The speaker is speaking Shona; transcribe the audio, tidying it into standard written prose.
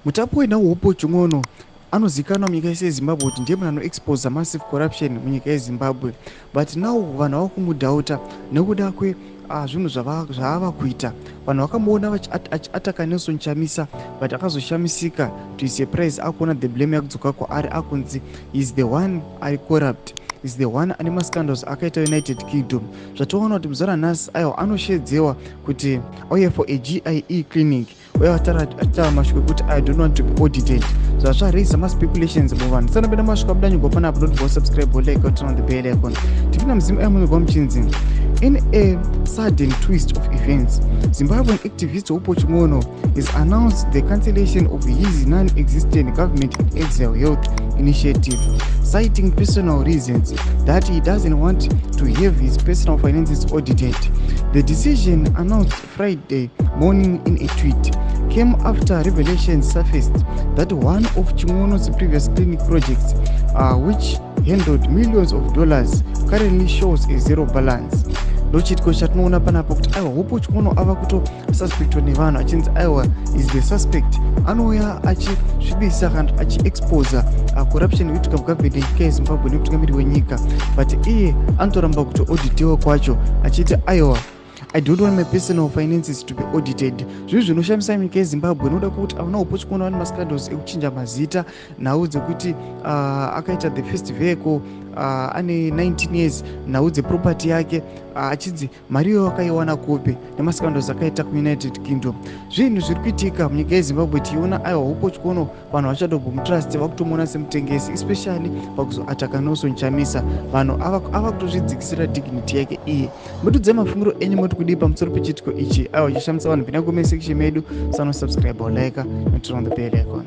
Mutapi wenhau Hopewell Chin'ono anozivikanwa munyika yese yeZimbabwe kuti ndiye munhu anoexposa massive corruption munyika yeZimbabwe, but now vanhu vava kumudhauta nekuda kwezvinhu zvaava kuita. Vanhu vakamuona achiataka Nelson Chamisa, but akazoshamisika, to his surprise, akuona the blame yakudzoka kwaari, akunzi is the one ari corrupt, is the one ane mascandals akaita United Kingdom. Zvatoona kuti muzuva ranhasi, aiwa, anoshedzewa kuti auye for a GIE clinic, uye achitaura mashoko ekuti, "I don't want to be audited." Zvazvaraisa maspeculations muvanhu. Tisanapinda masvika budanyigwa panapa, don't subscribe, like, turn on the bell icon. Tipinda muzimu aya muchinzi, in a sudden twist of events, Zimbabwean activist Hopewell Chin'ono has announced the cancellation of his non-existent government in exile health initiative, citing personal reasons that he doesn't want to have his personal finances audited. The decision, announced Friday morning in a tweet, came after revelations surfaced that one of Chin'ono's previous clinic projects, which handled millions of dollars, currently shows a zero balance. Ndochiitiko chatinoona panapa kuti, aiwa, Hopewell Chin'ono ava kutosuspectwa nevanhu, achinzi, aiwa, is the suspect anouya achisvibisa kana achiexposa corruption ikuitika mugovernment yenyika yeZimbabwe nemutungamiri wenyika, but iye anotoramba kuti auditiwe kwacho, achiti, aiwa, "I don't want my personal finances to be audited." Zvinhu zvinoshamisa nyika yeZimbabwe nokuda kwekuti avana Hopewell Chin'ono vane mascandals ekuchinja mazita, nhau dzekuti akaita the first vehicle ane 19 years, nhau dzeproperty yake, achinzi mari iyoyo akaiwana kupi, nemascandals akaita kuUnited Kingdom. Zvinhu zviri kuitika munyika yeZimbabwe, tichiona, aiwa, Hopewell Chin'ono vanhu vachatombomutrusti, vakutomuona semutengesi, especially pakuzoataka Nelson Chamisa. Vanhu ava kutozvidzikisira dignity yake iye. Mutudzai mafungiro enyu, moti kudii pamusoro pechiitiko ichi, aiwa, chishamisa vanhu? Pinda comment section medu, sanosubscribe, like, and turn on the bell icon.